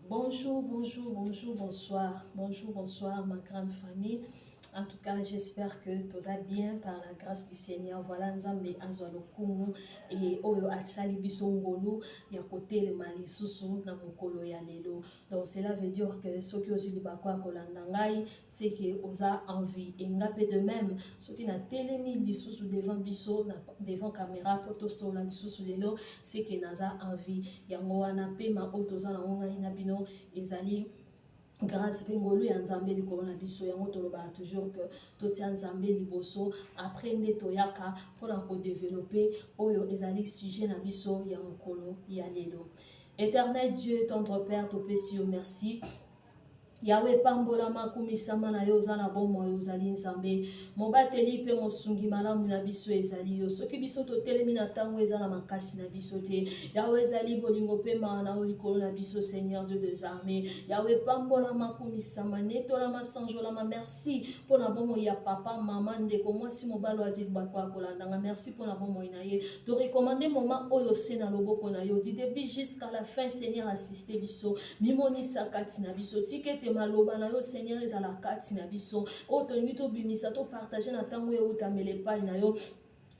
Bonjour, bonjour, bonjour, bonsoir. Bonjour, bonsoir, ma grande famille. En tout cas, j'espère que tout va bien par la grâce du Seigneur. Voilà, Nzambe azwa lokumu et oyo asali biso ngolu ya kotelema lisusu na mokolo ya lelo. Donc cela veut dire que soki ozwi libaku ya kolanda ngai, c'est que oza en vie. Et nga pe de même, soki natelemi lisusu devant biso, na, devant caméra po tosolola lisusu lelo, c'est que naza en vie. Yango wana pema oyo toza nango ngai na bino ezali grâce mpe ngolu ya Nzambe likolo na biso. Yango tolobaka toujours que totia Nzambe liboso, après nde toyaka mpona kodévelopper oyo ezali sujet na biso ya mokolo ya lelo. Éternel Dieu, tendre Père, topesi yo merci. Yawe, pambolama, kumisama na yo. Oza na bomoi, ozali Nzambe mobateli mpe mosungi malamu na biso. Ezali yo. Soki biso totelemi na ntango, eza na makasi na biso te. Yawe, ezali bolingo mpe mawa na yo likolo na biso. Seigneur Dieu des armées, Yawe, pambolama, kumisama, netolama, sanjolama. Merci mpona bomoi ya papa, mama, ndeko mwasi, mobali oyo azwi libaku ya kolandanga. Merci mpona bomoi na ye. Torecommander moment oyo se na loboko na yo, du début jusqu'à la fin. Seigneur, assiste biso, mimonisa kati na biso. Tika ete maloba na yo, Seigneur, ezala kati na biso. Oyo tolingi tobimisa, topartager na ntango eutamela epai na yo.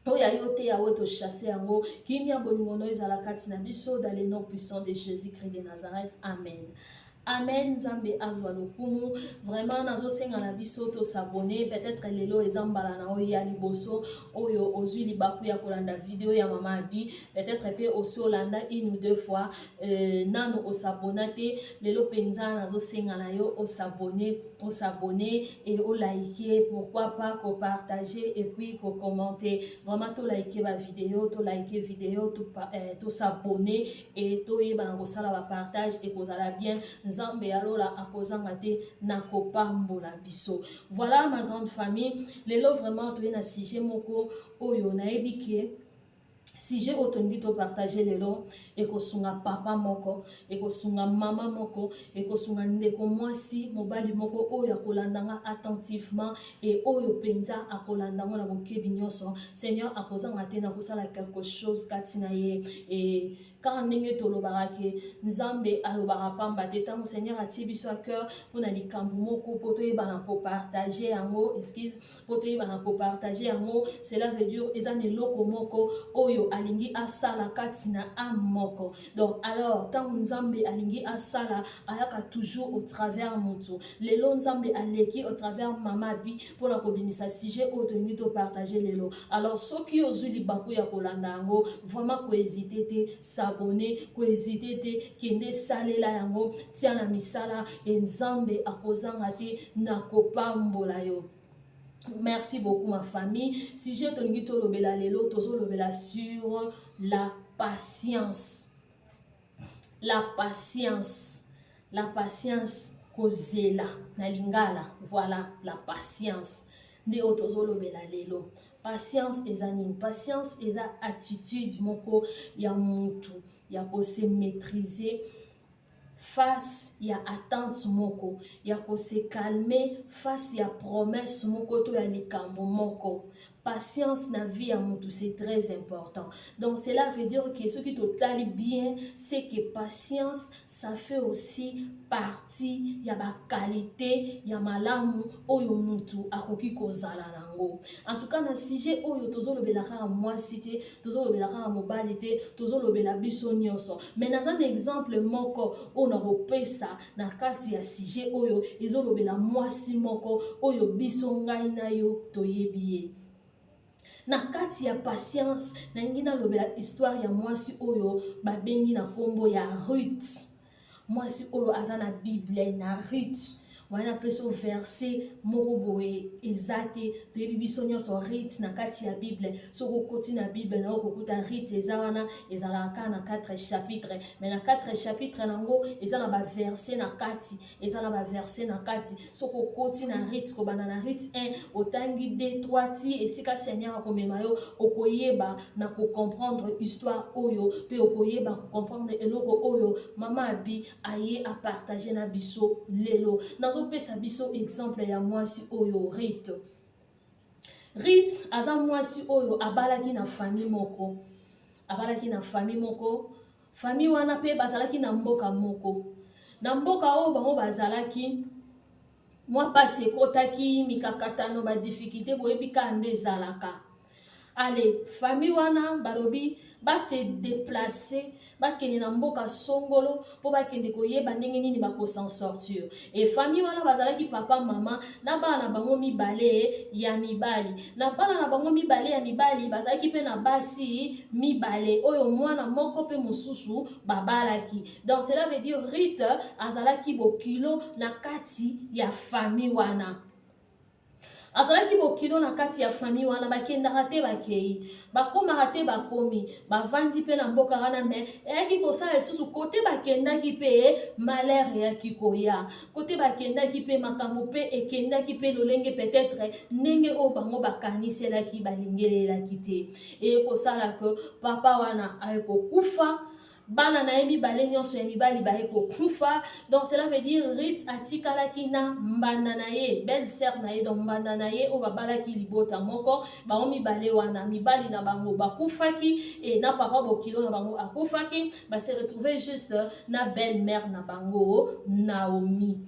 Oyo ya yo te, Yawe, tochasser yango. Kimia, bolingo no ezala kati na biso, dans le nom puissant de Jésus Christ de Nazareth, amen, amen. Nzambe azwa lokumu. Vraiment, nazosenga na biso tos'abonner. Peut-être lelo eza mbala na oyo ya liboso oyo ozwi libaku ya kolanda video ya mama Abi. Peut-être mpe osi olanda une ou deux fois, nano os'abonner te. Lelo mpenza nazosenga na yo os'abonner, os'abonner et oliker, pourquoi pas kopartager et puis kocommenter. Vraiment, toliker bavideo, toliker video, tos'abonner et toyeba na kosala bapartage. Ekozala bien. Nzambe ya lola akozanga te na kopambola biso. Voilà, ma grande famille, lelo vraiment toye na sujet moko oyo nayebi ke sujet oyo tolingi topartager lelo ekosunga papa moko, ekosunga mama moko, ekosunga ndeko mwasi, mobali moko oyo akolanda nga attentivement e oyo mpenza akolanda ngo na bokebi nyonso. Seigneur akozanga te na kosala quelque chose kati na ye. E kaka ndenge tolobaka ke Nzambe alobaka pamba te. Ntango Seigneur atie biso à cœur mpona likambo moko mpo toyebana kopartager yango, excuse, mpo toyebana kopartager yango, cela veut dire eza na eloko moko oyo alingi asala kati na âme moko. Donc alors, ntango Nzambe alingi asala, ayaka toujours au travers motu. Lelo Nzambe aleki au travers mama Abi mpona kobimisa sujet oyo tolingi topartager lelo. Alors soki ozwi libaku ya kolanda yango, vraiment kohésiter te, s'abonner, kohésiter te, kende salela yango, tia na misala e Nzambe akozanga te na kopambola yo. Merci beaucoup, ma famille. Sujet tolingi tolobela lelo, tozolobela sur la patience, la patience, la patience, kozela na lingala. Voilà, la patience nde oyo tozolobela lelo. Patience eza nini? Patience eza attitude moko ya mutu ya kose maîtriser face ya attente moko, ya kose calmer face ya promesse moko to ya likambo moko. Patience na vie ya mutu, c'est très important. Donc cela veut dire que soki totali bien, c'est que patience, ça fait aussi partie ya baqualité ya malamu oyo mutu akoki kozala nango. En tout cas, na sujet oyo tozolobela kaka mwasi te, tozolobela kaka mobali te, tozolobela biso nyonso. Mais naza na exemple moko oyo nakopesa na kati ya sujet oyo ezolobela mwasi moko oyo biso, ngai na yo, toyebi ye. Na kati ya patience, nalingi nalobela histoire ya mwasi oyo babengi na nkombo ya Ruth. Mwasi oyo aza na Bible, na Ruth wana, napesa verset moko boye eza te. Toyebi biso nyonso Ruth na kati ya Bible. Soki okoti na Bible na yo, kokuta Ruth eza wana. Ezalaka kaka na 4 chapitre, mais na 4 chapitre nango eza na baverset na kati, eza na baverset na kati. Soki okoti na Ruth, kobanda na Ruth 1, otangi 2, 3 ti esika Seigneur akomema yo, okoyeba na kocomprendre histoire oyo mpe okoyeba kocomprendre eloko oyo mama Abi aye apartager na biso lelo. Nazopesa biso exemple ya mwasi oyo Ruth. Ruth aza mwasi oyo abalaki na famille moko, abalaki na famille moko. Famille wana mpe bazalaki na mboka moko. Na mboka oyo bango bazalaki, mwa mpasi ekotaki, mikakatano, ba difficulté, boyebi kaka nde ezalaka. Ale famille wana balobi ba se déplacer, bakende na mboka songolo mpo bakende koyeba ndenge nini bako s'en sortir. E famille wana bazalaki papa, mama na bana na bango mibale ya mibali. Na bana na bango mibale ya mibali, bazalaki mpe na basi mibale oyo mwana moko mpe mosusu babalaki. Donc cela veut dire Ruth azalaki bokilo na kati ya famille wana, azalaki bokilo na kati ya famille wana. Bakendaka te, bakei, bakomaka te, bakomi, bavandi mpe na mboka wana. Mais eyaki kosala lisusu kote bakendaki mpe malheur eyaki koya. Kote bakendaki mpe makambo mpe ekendaki mpe lolenge peut-être ndenge oyo bango bakaniselaki, balingelelaki te. Eye kosala ke papa wana aye kokufa, bana na ye mibale nyonso ya mibali baye kokufa. Donc cela veut dire Ruth atikalaki na mbanda na ye, belle sœur na ye, donc mbanda na ye oyo babalaki libota moko. Bango mibale wana, mibali na bango bakufaki e na papa bokilo na bango akufaki. Ba se retrouve juste na belle mère na bango Naomi,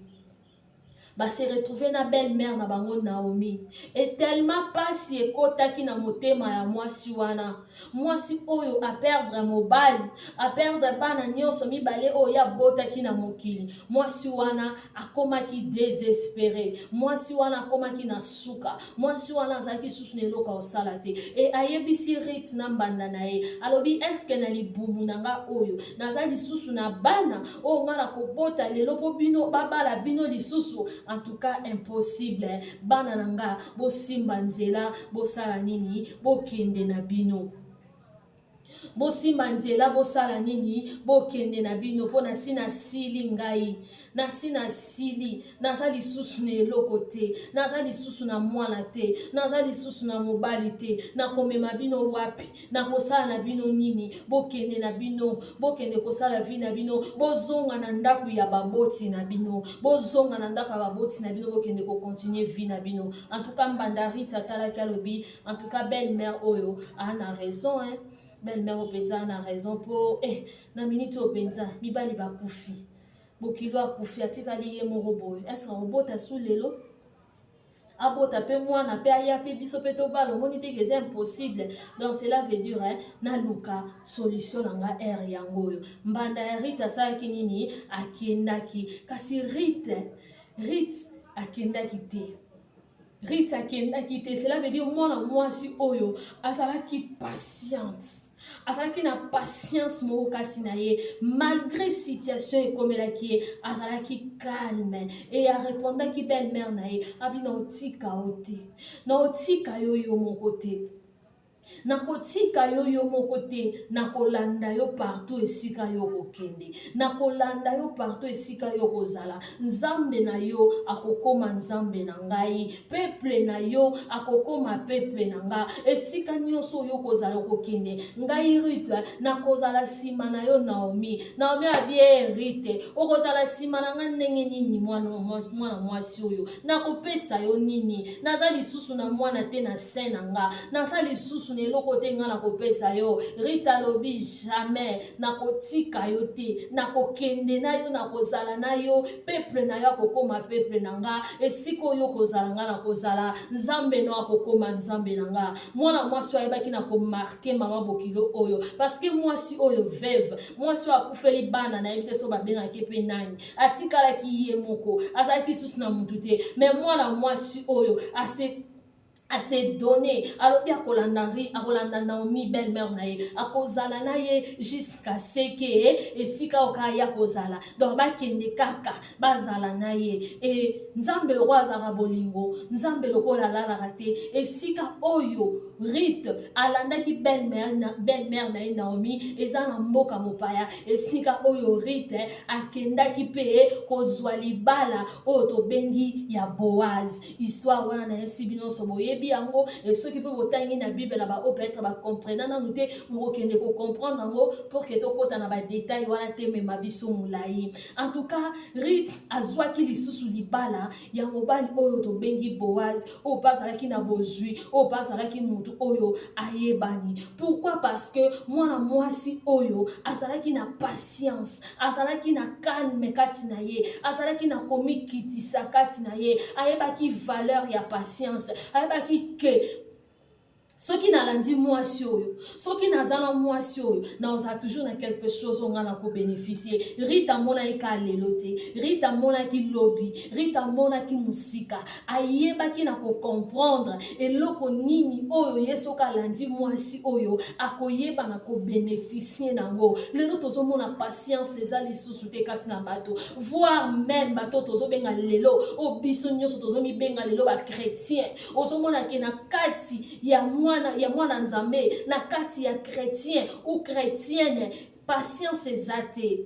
ba se retrouve na belle mère na bango Naomi. E tellement pasi ekotaki na motema ya mwasi wana, mwasi oyo aperdre mobali, aperdre bana nyonso mibale oyo abotaki na mokili. Mwasi wana akomaki désespéré, mwasi wana akomaki na suka, mwasi wana azalaki susu na eloko akosala te. E ayebisi Ruth na mbanda na ye, alobi: "Eske na libumu na nga oyo naza lisusu na bana oyo nga na kobota lelo mpo bino babala bino lisusu? En tout cas impossible. Bana na nga, bosimba nzela, bosala nini, bokende na bino. Bosimba nzela, bosala nini, bokende na bino, mpo nasi nasili ngai, nasi nasili, naza lisusu na eloko te, naza lisusu na mwana te, naza lisusu na mobali te. Nakomema bino wapi? Nakosala na bino nini? Bokende na bino, bokende kosala vie na bino, bozonga na ndako ya baboti na bino, bozonga na ndako ya baboti na bino, bokende kocontinuer vie na bino." En tout cas mbanda Ruth atalaki, alobi: "En tout cas belle mère oyo aza na raison, hein? Belle mère oyo mpenza na raison, mpo na miniti oyo mpenza mibali bakufi, bokilo akufi, atikali ye moko boye. Est-ce akobota su lelo, abota mpe mwana mpe aya mpe biso mpe tobala? Omoni te ke eza impossible. Donc cela veut dire, hein, naluka solution na nga ere yango oyo." Mbanda ya Ruth asalaki nini? Akendaki. Kasi Ruth akendaki te, Ruth akendaki te. Cela veut dire mwana mwasi oyo azalaki patiente, azalaki na patience moko kati na ye. Malgré situation ekomelaki ye, azalaki calme e arépondaki belle mère na ye, abi: "Na otika yo te, na otika yo yo moko te, nakotika yo yo moko te. Nakolanda yo partout esika yo kokende, nakolanda yo partout esika yo kozala. Nzambe na yo akokoma Nzambe na ngai, peuple na yo akokoma peuple na nga. Esika nyonso oyo kozala, okokende, ngai Ruth nakozala nsima na yo, Naomi." Naomi abi: "E Ruth, okozala nsima na nga ndenge nini? Mwana mwasi oyo, nakopesa yo nini? Naza lisusu na mwana te na sein na nga, naza lisusu na eloko te nga nakopesa yo." Ruth alobi: "Jamais, nakotika yo te, nakokende na yo, nakozala na yo. Peuple na yo akokoma peuple na nga. Esika oyo kozala, nga nakozala. Nzambe no akokoma Nzambe na nga." Mwana mwasi oyo ayebaki na komarquer mama bokilo oyo, parce que mwasi oyo veuve, mwasi oyo akufeli bana, nayebi te so babengaki mpe nani, atikalaki ye moko, azalaki susu na mutu te. Mais mwana mwasi oyo ase donné, alobi akolanda, akolanda Naomi, belle mère na ye, akozala na ye jusqu'à ce que esika oyo kaka ya kozala. Donc bakende kaka, bazala na ye. E Nzambe lokola azalaka bolingo, Nzambe lokola alalaka te, esika oyo Ruth alandaki belle mère na ye Naomi eza na mboka mopaya, esika oyo Ruth akendaki mpe kozwa libala oyo tobengi ya Boaz. Histoire wana nayesi bino nyonso boyebi. boyebi yango, e soki mpe botangi na Bible, na baoyo peut-être bacomprena nanu te, bokokende kocomprendre yango, pour que tokɔta na badétail wana te, mema biso molai. En tout cas, Ruth azwaki lisusu libala ya mobali oyo tobengi Boaz, oyo mpe azalaki na bozwi, oyo mpe azalaki motu oyo ayebani. Pourquoi? Parce que mwana mwasi oyo azalaki na patience, azalaki na calme kati na ye, azalaki na komikitisa kati na ye. Ayebaki valeur ya patience, ayebaki ke soki nalandi mwasi oyo, soki naza na mwasi oyo, nazala toujours na quelque chose oyo ngai nakobénéficie. Ruth amonaki ka lelo te, Ruth amonaki lobi, Ruth amonaki mosika. Ayebaki na kocomprendre eloko nini oyo ye soki alandi mwasi oyo akoyeba na kobénéficie nango. Lelo tozomona patience eza lisusu te kati na bato, voire même bato tozobenga lelo oyo, biso nyonso tozomibenga lelo bachrétien. Ozomona ke na kati ya mwana Nzambe, na kati ya chrétien ou chrétienne, patience eza te,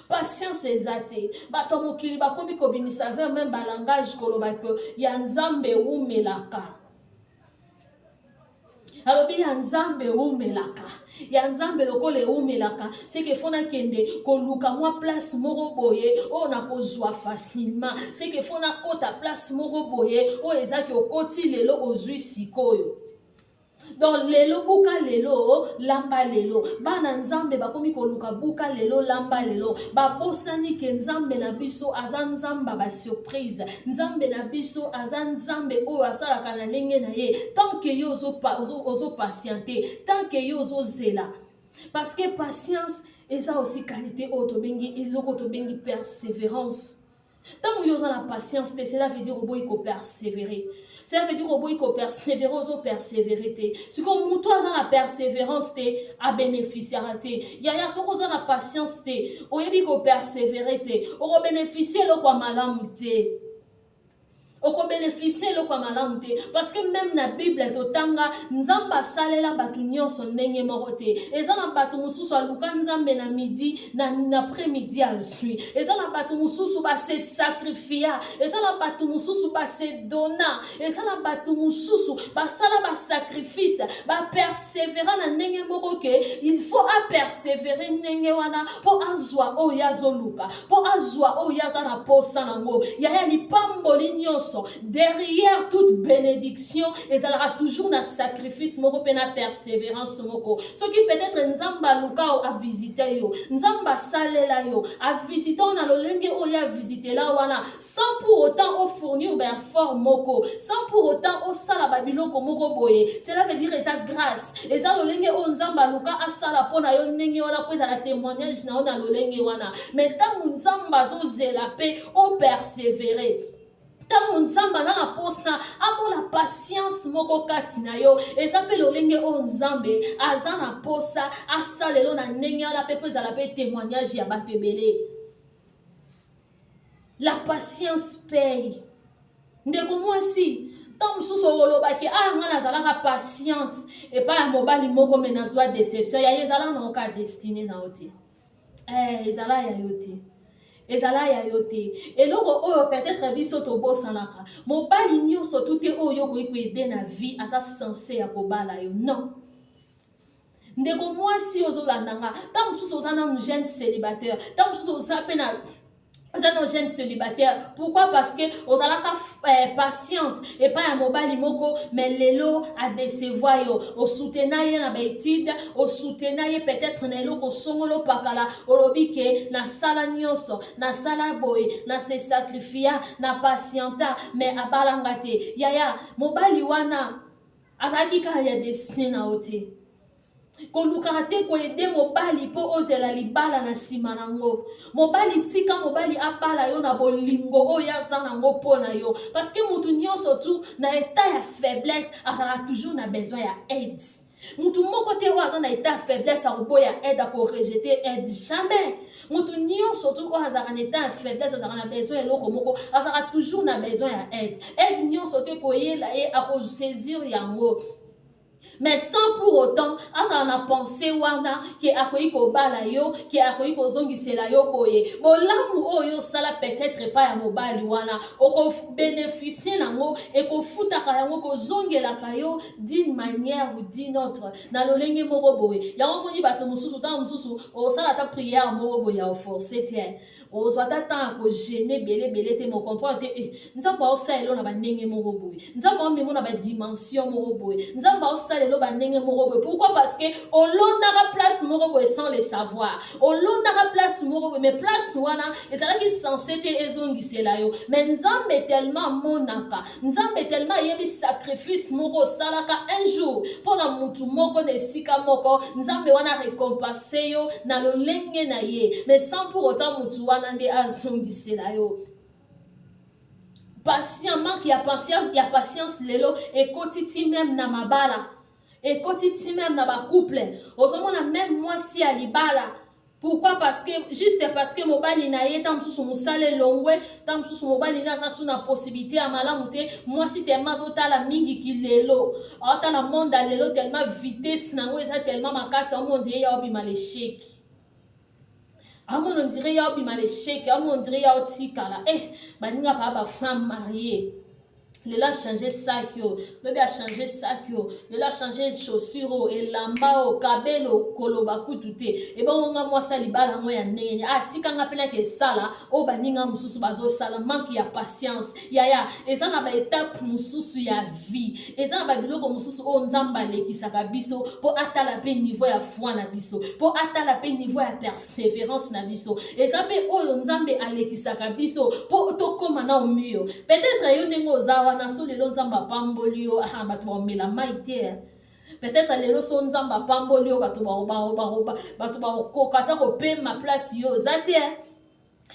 patience eza te. Bato ya mokili bakomi kobimisa vers même balangage, koloba ke ya Nzambe ewumelaka. Alobi ya Nzambe ewumelaka, ya Nzambe lokola ewumelaka, c'est que faut nakende koluka mwa place moko boye oyo nakozwa facilement, c'est que faut nakota place moko boye oyo ezaki okoti lelo, ozwi sikoyo. Donc lelo buka, lelo lamba lelo. Bana Nzambe bakomi koluka buka lelo, lamba lelo. Babosani ke Nzambe na biso aza Nzambe basurprise. Nzambe na biso aza Nzambe oyo asalaka na ndenge na ye. Tant que yo ozopatiente, tant que yo ozozela, parce que patience eza aussi qualité oyo tobengi, eloko tobengi persévérance. Ntango yo oza na patience te, cela veut dire oboyi kopersévérer, cela veut dire oboyi kopersévérer, ozopersévérer te. Sikoyo motu aza na persévérance te abénéficiaka te. Yaya, soki oza na patience te, oyebi kopersévérer te, okobénéficie eloko ya malamu te, okobénéficie eloko ya malamu te. Parce que même na Bible totanga, Nzambe asalela bato nyonso ndenge moko te. Eza na bato mosusu aluka Nzambe na midi, na après midi azwi. Eza na bato mosusu base sacrifia, eza na bato mosusu base donna, eza na bato mosusu basala basacrifice, bapersévéra na ndenge moko ke il faut apersévérer ndenge wana mpo azwa oyo azoluka, mpo azwa oyo aza na posa nango. Yaya, lipamboli nyonso, derrière toute bénédiction ezalaka toujours na sacrifice moko mpe na persévérance moko. Soki peut-être Nzambe aluka avisite yo, Nzambe asalela yo, avisite yo na lolenge oyo avisitela wana, sans pour autant ofournir baeffort moko, sans pour autant osala babiloko moko boye, cela veut dire eza grâce, eza lolenge oyo Nzambe aluka asala mpo na yo ndenge wana, mpo ezala témoignage na yo na lolenge wana. Mais ntango Nzambe azozela mpe opersévérer, ntango Nzambe aza na posa amona patience moko kati na yo, eza mpe lolenge oyo Nzambe aza na posa asalelo na ndenge wana mpe, mpo ezala mpe témoignage ya bato ebele. La patience paye. Ndeko mwasi, ntango mosusu olobaki: "Ah, nga nazalaka patiente epai ya mobali moko, mais nazwa déception." Ya ye ezala na oka destinée na yo te. Ezala ya yo te, ezala ya yo te. Eloko oyo peut-être biso tobosanaka, mobali nyonso tu te oyo okoki koaider na vie aza censé ya kobala yo. Non, ndeko mwasi ozolanda nga, ntango mosusu oza nanu jeune célibataire, ntango mosusu oza mpe na oza no jeune célibataire. Pourquoi? Parce que ozalaka patiente epai ya mobali moko, mais lelo adecevoir yo. Osutena ye na baétude, osutena ye peut-être na eloko songolo pakala, olobi ke nasala nyonso, nasala boye, nase sacrifia, na patienta, mais abalanga te. Yaya, mobali wana azalaki kaka ya destinée na yo te. Kolukaka te koaider mobali mpo ozela libala na nsima nango. Mobali, tika mobali abala yo na bolingo oyo aza nango mpo na yo, parce que motu nyonso tu na état ya faiblesse azalaka toujours na besoin ya aide. Mutu moko te oyo aza na état ya faiblesse akoboya aide, akorejeter aide, jamais. Mutu nyonso tu oyo azalaka na état ya faiblesse azalaka na besoin eloko moko, azalaka toujours na besoin ya aide. Aide nyonso te koyela ye, akosaisir yango. Mais sans pour autant azala na pensée wana ke akoki kobala yo, ke akoki kozongisela yo boye. Bolamu oyo osala peut-être epai ya mobali wana, okobénéficie nango, ekofutaka yango, kozongelaka yo d'une manière ou d'une autre, na lolenge moko boye. Yango moni bato mosusu, ntango mosusu osala ata prière moko boye ya oforce te, ozwa ata temps ya kojeûner ebele ebele te, mocomprendre te. Eh, Nzambe aosalela na bandenge moko boye, Nzambe aomema na badimension moko boye, Nzambe aosalela bandenge moko boye. Pourquoi? Parce que olondaka place moko boye sans le savoir, olondaka place moko boye, mais place wana ezalaki censé te ezongisela yo. Mais Nzambe tellement amonaka, Nzambe tellement ayebi sacrifice moko osalaka un jour mpo na mutu moko na esika moko, Nzambe wana récompense yo na lolenge na ye, mais sans pour autant mutu wana nde azongisela yo. Patient, manque ya patience, ya patience lelo ekoti ti même na mabala, ekoti ti même na bacouple. Ozomona même mwasi ya libala. Pourquoi? Parce que juste parce que mobali na ye, ntango mosusu mosala elongwe, ntango mosusu mobali na aza su na possibilité ya malamu te, mwasi tellement azotala mingi kilelo, aotala monde ya lelo, tellement vitesse nango eza tellement makasi, aomona on dirait ya obima l'échec, amona on dirait ya obima l'échec, amona on dirait ya otikala. Eh, baninga paa bafemme mariée lelo achange saki oyo, lobi achange saki oyo, lelo achange chaussure oyo, elamba oyo, kabelo koloba kutu te. Ebongo nga mwasi ya libala yango ya ndenge nini? Atikanga mpenaka esala oyo baninga mosusu bazosala. Manque ya patience, yaya. Eza na baétape mosusu ya vie, eza na babiloko mosusu oyo Nzambe alekisaka biso mpo atala mpe niveau ya foi na biso, mpo atala mpe niveau ya persévérance na biso. Eza mpe oyo Nzambe alekisaka biso mpo tokóma na mûr. Peut-être yo ndenge oza wana so, lelo Nzambe apamboli yo, ah, bato baomela mai te. Peut-être lelo so Nzambe apamboli yo, bato bakokoka ata kopema place yo oza te.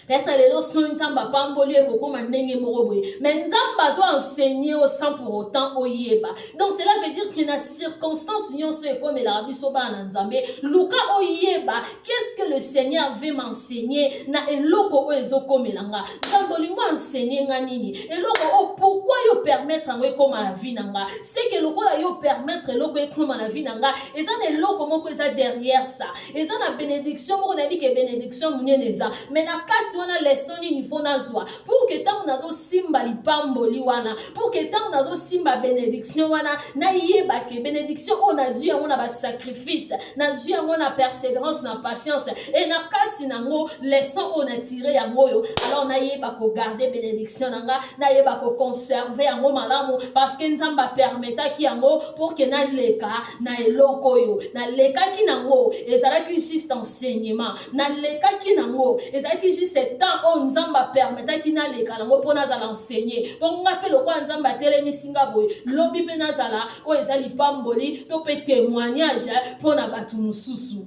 Peut-être lelo so Nzambe apamboli yo, ekokóma ndenge moko boye, mais Nzambe azo enseigner yo sans pour autant oyeba. Donc cela veut dire que na circonstance nyonso ekomelaka biso bana na Nzambe, luka oyeba qu'est-ce que le Seigneur veut m'enseigner na eloko oyo ezokomela nga. Nzambe olingo enseigner nga nini? Eloko oyo, pourquoi yo permettre yango ekóma na vie na nga? C'est que lokola yo permettre eloko ekóma na vie na nga, eza na eloko moko eza derrière ça, eza na bénédiction moko. Nayebi ke bénédiction monene eza, mais na kati wana, leçon nini faut nazwa pour que ntango nazosimba lipamboli wana, pour que ntango nazosimba bénédiction wana, nayeba ke bénédiction oyo nazwi yango na basacrifice, nazwi yango na persévérance, na patience, e na kati nango leçon oyo natire yango oyo. Alors nayeba kogarder bénédiction na nga, nayeba koconserver yango malamu, parce que Nzambe apermetaki yango pour que naleka na eloko oyo nalekaki nango. Ezalaki juste enseignement nalekaki nango, ezalaki juste temps oyo Nzambe apermetaki naleka nango mpo nazala enseigné, mpo nga mpe lokola Nzambe atelemisi nga boye, lobi mpe nazala oyo eza lipamboli to mpe témoignage mpo na bato mosusu.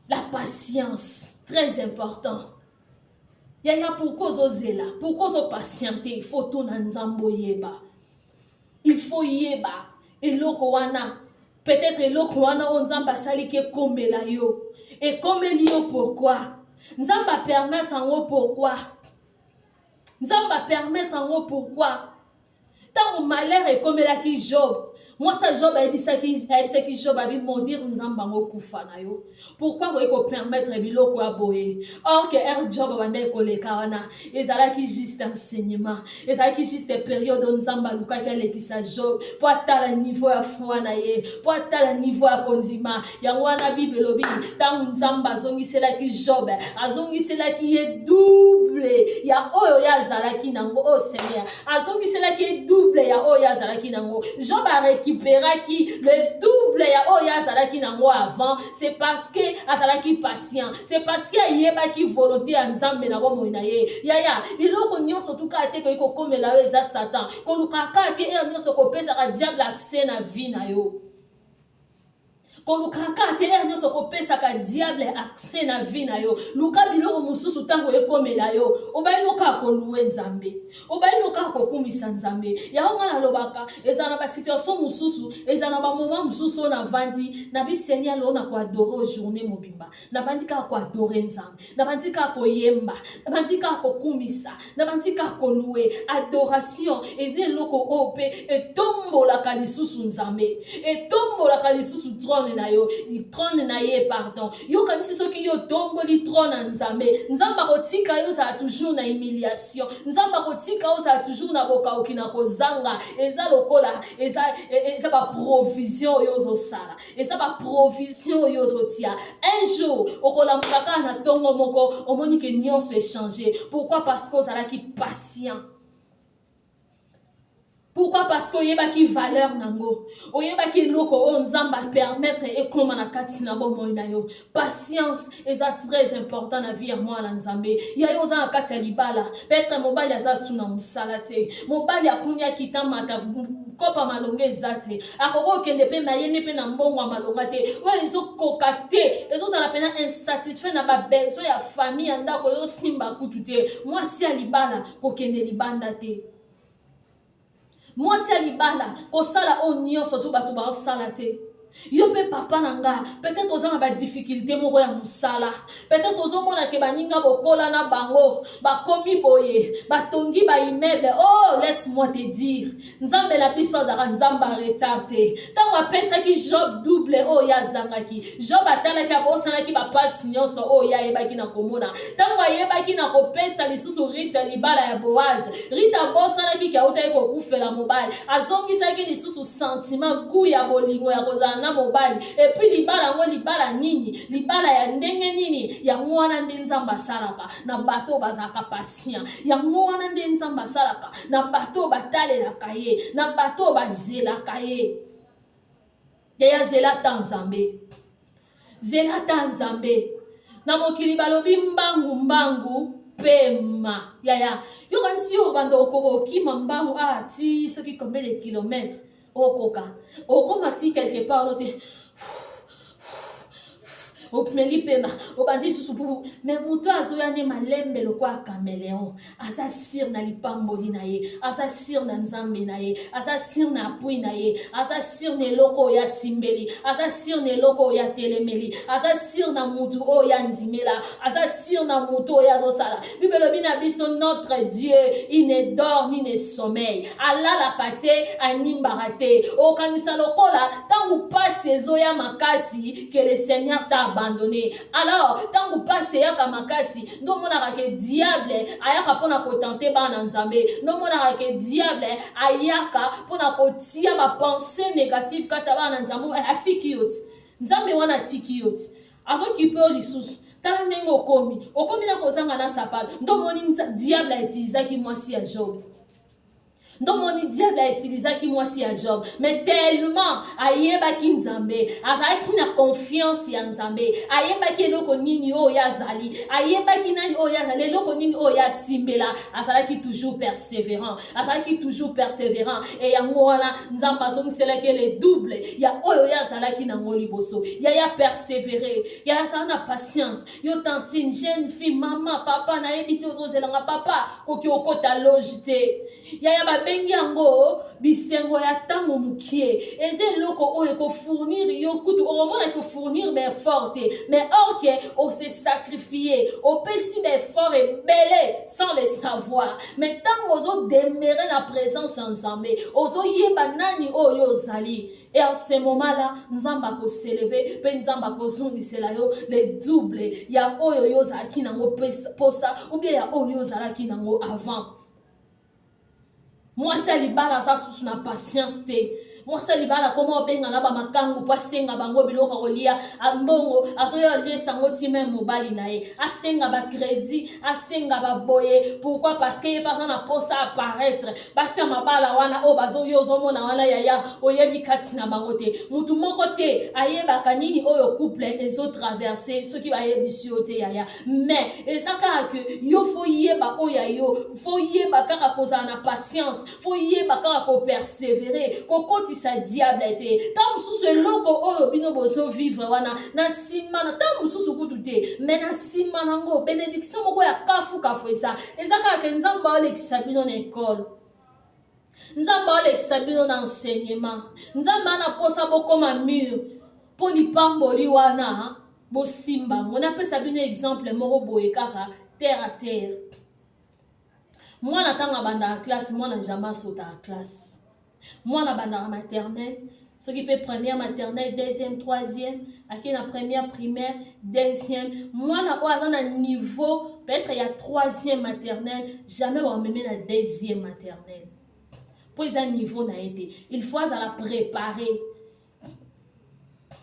La patience, très important, yaya. Pourquoi ozozela? Pourquoi ozopatiente? Il faut tuna Nzambe, oyeba. Il faut yeba eloko wana. Peut-être eloko wana oyo Nzambe asaliki ekomela yo, ekomeli yo pourquoi? Nzambe apermettre yango pourquoi? Nzambe apermettre yango pourquoi? Ntango malheur ekomelaki Job, mwasi ya Job ayebisaki Job, abi maudire Nzambe yango, kufa na yo. Pourquoi akoki kopermettre biloko ya boye? Or que ere Job abandaki koleka wana, ezalaki juste enseignement, ezalaki juste période oyo Nzambe alukaki alekisa Job mpo atala niveau ya foi na ye, mpo atala niveau ya kondima. Yango wana Bible elobi, ntango Nzambe azongiselaki Job, azongiselaki ye double ya oyo ye azalaki nango. Oyo Seigneur azongiselaki ye double ya oyo ye azalaki nango. Job arécupéraki le double ya oyo azalaki nango avant. C'est parce que azalaki patient, c'est parce que ayebaki volonté ya Nzambe na bomoi na ye. Yaya, biloko nyonso tuka te koyi kokomela yo eza Satan. Kolukaka te ere nyonso kopesaka diable accès na vie na yo. Kolukaka kaka te heure nyonso kopesaka diable accès na vie na yo. Luka biloko mosusu ntango ekomela yo, obayi no kaka kolouer Nzambe, obayi no kaka kokumisa Nzambe. Yango nga nalobaka, ezala na basituation mosusu, ezala na bamoment mosusu oyo navandi na biseigneur oyo na koadorer journée mobimba. Nabandi kaka koadorer Nzambe, nabandi kaka koyemba, nabandi kaka kokumisa, nabandi kaka kolouer. Adoration eza eloko oyo mpe etombolaka lisusu Nzambe, etombolaka lisusu trône na yo, trône na ye, pardon. Yokanisi soki yo otomboli trône ya Nzambe, Nzambe akotika yo ozala toujours na humiliation, Nzambe akotika ozala toujours na bokauki, na kozanga. Eza lokola eza baprovision oyo ozosala, eza baprovision oyo ozotia. Un jour okolamuka kaka na ntongo moko, omoni ke nyonso echanger. Pourquoi? Parce que ozalaki patient. Pourquoi? Parce que oyebaki valeur nango, oyebaki eloko oyo Nzambe apermettre ekóma na kati na bomoi na yo. Patience eza très important na vie ya mwana Nzambe. Ya yo oza na kati ya libala, peut-être mobali aza su na mosala te, mobali akuni akita mata kopa malonga eza te, akoki kokende mpe mayene mpe na mbongo ya malonga te, oyo ezokoka te, ezozala mpena insatisfait na babesoin ya famille ya ndako, ezosimba kutu te. Mwasi ya libala kokende libanda te, mwasi ya libala kosala oyo nyonso to bato baosala te. Yo mpe papa na nga, peut-être oza na badifficulté moko ya mosala, peut-être ozomona ke baninga bokola na bango bakomi boye, batongi baimmeuble. Oh, laisse-moi te dire, Nzambe na biso azalaka Nzambe ya retard te. Ntango apesaki Job double oyo azangaki, Job atalaki, abosanaki bapasi nyonso oyo ayebaki na komona. Ntango ayebaki na kopesa lisusu Rita libala ya Boaz, Rita abosanaki ke autaki kokufela mobali, azongisaki lisusu sentiment gu ya bolingo ya kozala na mobali. Et puis libala yango, libala nini, libala ya ndenge nini? Yango wana nde Nzambe asalaka na bato oyo bazalaka patient. Yango wana nde Nzambe asalaka na bato oyo batalelaka ye, na bato oyo bazelaka ye. Yaya, zela ta Nzambe, zela ta Nzambe. Na mokili balobi mbangu mbangu pema. Yaya, yokanisi yo obanda okoka okima mbangu, ah, ti soki combien de kilomètre okoka okoma ti quelque part ono ti omeli pema, obandi lisusu pupu. Mais moto azoya nde malembe lokola caméléon, aza sûr na lipamboli na ye, aza sûr na Nzambe na ye, aza sûr na appui na ye, aza sûr na eloko oyo asimbeli, aza sûr na eloko oyo atelemeli, aza sûr na mutu oyo andimela, aza sûr na mutu oyo azosala. Bible elobi na biso: notre Dieu, il ne dort ni ne sommeille. Alalaka te, animbaka te. Okanisa lokola ntango pasi ezoya makasi que le Seigneur t'a abandonné. Alors ntango pasi eyaka makasi, nde omonaka ke diable ayaka mpona kotenter bana Nzambe, nde omonaka ke diable ayaka mpona kotia bapensées négative kati ya bana Nzambe. Atiki yo ti Nzambe wana, atiki yo ti azokipe yo lisusu. Tala ndenge okomi, okomi na kozanga na sapato. Nde omoni diable autilisaki mwasi ya Job, nde omoni diable autilisaki mwasi ya Job. Mais tellement ayebaki Nzambe, azalaki na confiance ya Nzambe, ayebaki eloko nini oyo azali, ayebaki nani oyo azali, eloko nini oyo asimbela, azalaki toujours persévérant, azalaki toujours persévérant. E yango wana Nzambe azongiselaki le double ya oyo ye azalaki nango liboso. Yaya, persévérer. Yaya, azala na patience. Yo tantine, jeune fille, mama, papa, nayebi te, ozozelanga papa, koki okota loge te. Yaya, babengi yango bisengo ya ntango mokie. Eza eloko oyo ekofournir yo kutu okomonaki ofournir baeffort te, mais or ke ose sacrifier, opesi baeffort ebele sans le savoir. Mais ntango ozodemeurer na présence ya Nzambe, ozoyeba nani oyo ozali, et en ce moment-là Nzambe akos'élever mpe Nzambe akozongisela yo le double ya oyo yo ozalaki nango posa ou bien ya oyo ozalaki nango avant. Mwasi ya libala aza susu na patience te. Mwasi ya libala akoma obenga na bamakangu mpo asenga bango biloko ya kolia, mbongo azoya oliesa yango ti même mobali na ye asenga bacrédit, asenga baboye. Pourquoi? Parce que ye mpe aza na posa apparaître. Basi ya mabala wana oyo bazoyo ozomona wana, yaya, oyebi kati na bango te. Mutu moko te ayebaka nini oyo couple ezotraverser soki bayebisi yo te, yaya. Mais eza kaka ke yo faut yeba oyo ya yo, faut yeba kaka kozala na patience, faut yeba kaka kopersévérer, kokotisa. Bokotisa diable te. Ntango mosusu eloko oyo bino bozovivre wana na nsima, ntango mosusu kutu te, me na nsima nango benediction moko ya kafukafu eza eza kaka ke Nzambe aolekisa bino na ekole, Nzambe aolekisa bino na enseignement, Nzambe ana mposa bokoma mur mpo lipamboli wana bosimba yango. Napesa bino exemple moko boye kaka terre à terre. Mwana ntango abandaka classe, mwana jamais asotaka classe. Mwana abandaka maternelle, soki mpe première maternelle, deuxième, troisième, ake na première primaire, deuxième. Mwana oyo aza na niveau peut-être ya troisième maternelle, jamais bameme na deuxième maternelle mpo eza niveau na ye te. Il faut azala préparé,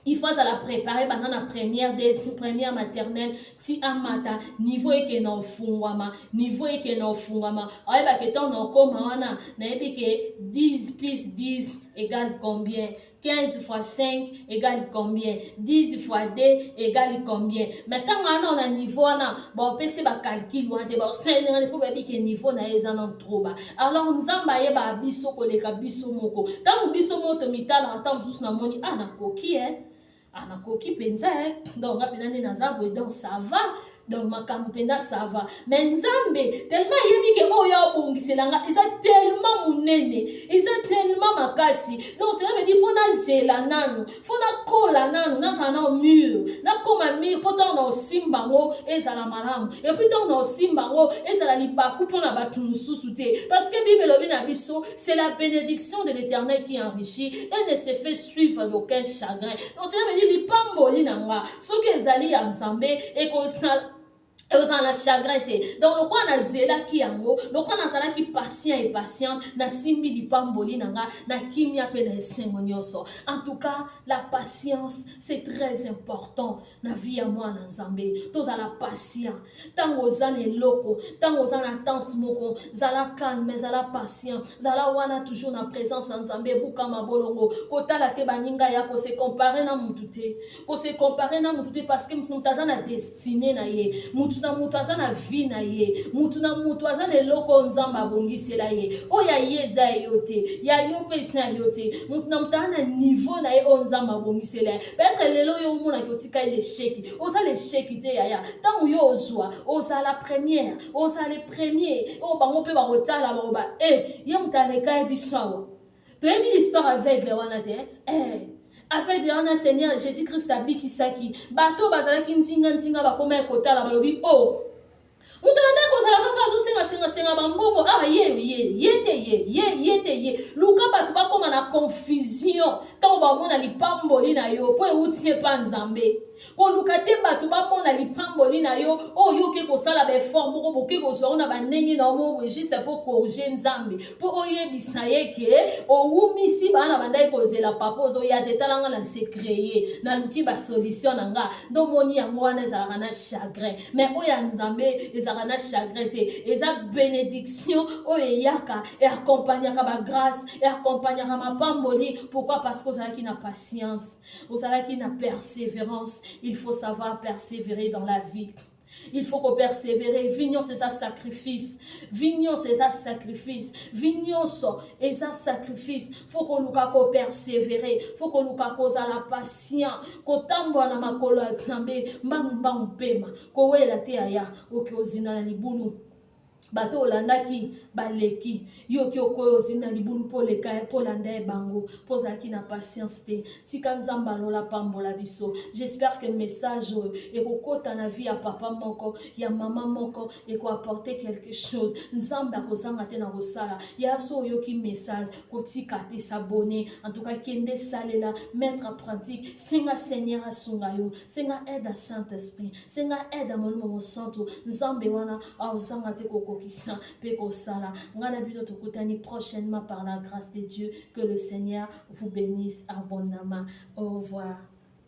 il faut azala préparé banda na première, deuxième, première maternelle ti amata niveau, ekende ofungwama, niveau ekende ofungwama. Ayebaka ntango na okóma wana, nayebi ke 10 plus 10 égale combien, 15 fois 5 égale combien, 10 fois 2 égale combien. Mais ntango wana na niveau wana, baopesi bacalcul wana te, baosalinga te, mpo bayebi ke niveau na ye eza na trop bas. Alors Nzambe ayebaka biso koleka biso moko. Ntango biso moko tomitalaka, ntango mosusu namoni, ah, nakoki e, ah, nakoki mpenza e, donc nga mpenza nde naza boye, donc ça va, donc makambo mpenza ça va. Mais Nzambe tellement ayebi ke oyo abongisela nga eza tellement monene, eza tellement makasi. Donc cela veut dire faut nazela nanu, faut nakola nanu, nazala na mûr, nakóma mûr, mpo ntango na osimba yango ezala malamu, et puis ntango na osimba yango ezala libaku mpona bato mosusu te. Parce que Bible elobi na biso: c'est la bénédiction de l'Éternel qui enrichit et ne se fait suivre d'aucun chagrin. Donc cela veut dire lipamboli na nga, soki ezali ya Nzambe, ekozala ekozala na chagrin te. Donc lokola nazelaki yango, lokola nazalaki patient et patiente, nasimbi lipamboli na nga na kimia mpe na esengo nyonso. En tout cas, la patience, c'est très important na vie ya mwana Nzambe. Tozala patient. Ntango oza na eloko, ntango oza na attente moko, zala calme, zala patient, zala wana toujours na présence ya Nzambe. Ebuka mabolongo, kotala te baninga ya kose comparer na mutu te, kose comparer na mutu te, parce que mutu aza na destinée na ye, mutu na mutu aza na vie na ye, mutu na mutu aza na eloko oyo Nzambe abongisela ye. Oyo ya ye eza ye yo te, ya yo mpe eza yo te. Mutu na mutu aza na niveau na ye oyo Nzambe abongisela ye. Peut-être lelo oyo omonaki otikali l'échec, oza l'échec te, yaya. Ntango yo ozwa, ozala première, ozala le premier oyo bango mpe bakotala, bakoba e ye moto aleka ye. Biso awa toyebi l'histoire aveugle wana te, eh. Aveugle wana, Seigneur Jésus Christ abikisaki bato bazalaki nzinga nzinga, bakoma kotala, balobi: o oh, moto alanda kozala kaka azosengasengasenga bambongo awa, ye ye ye te, ye ye ye te, ye. Luka bato bakóma na confusion ntango bamona lipamboli na yo, mpo euti epa Nzambe. Koluka te bato bamona lipamboli na yo oyo oke kosala baeffort moko, boke kozwa na bandenge na yo moko boye, juste mpo corriger Nzambe, mpo oyebisa ye ke owumisi bana bandaki kozela, papa ozoya te, talanga na se créer, naluki basolution na nga. Nde omoni yango wana ezalaka na chagrin. Mais oyo ya Nzambe ezalaka na chagrin te, eza bénédiction oyo eyaka, eaccompagnaka bagrâce, eaccompagnaka mapamboli. Pourquoi? Parce que ozalaki na patience, ozalaki na persévérance. Il faut savoir persévérer dans la vie, il faut kopersévérer. Vie nyonso eza sacrifice, vie nyonso eza sacrifice, vie nyonso eza sacrifice. Faut koluka kopersévérer, faut koluka kozala patient, kotambola na makolo ya Nzambe mbangu mbangu, pema kowela te. Aya oke ozinda na libulu, bato olandaki baleki yo, oki okoya ozinda libulu mpo oleka, mpo olanda ye bango, mpo ozalaki na patience te. Tika Nzambe alola pambola biso. J'espère que message oyo ekokɔta na vie ya papa moko, ya mama moko, ekoapporter quelque chose. Nzambe akozanga te na kosala ya so. Oyoki message, kotika te, s'abonner. En tout cas, kende salela, mettre en pratique. Senga Seigneur asunga yo, senga aide ya Saint Esprit, senga aide ya Molimo Mosantu. Nzambe wana aozanga te kokokisa mpe kosala. Ngai na bino tokutani prochainement par la grâce de Dieu. Que le Seigneur vous bénisse abondamment. Au revoir.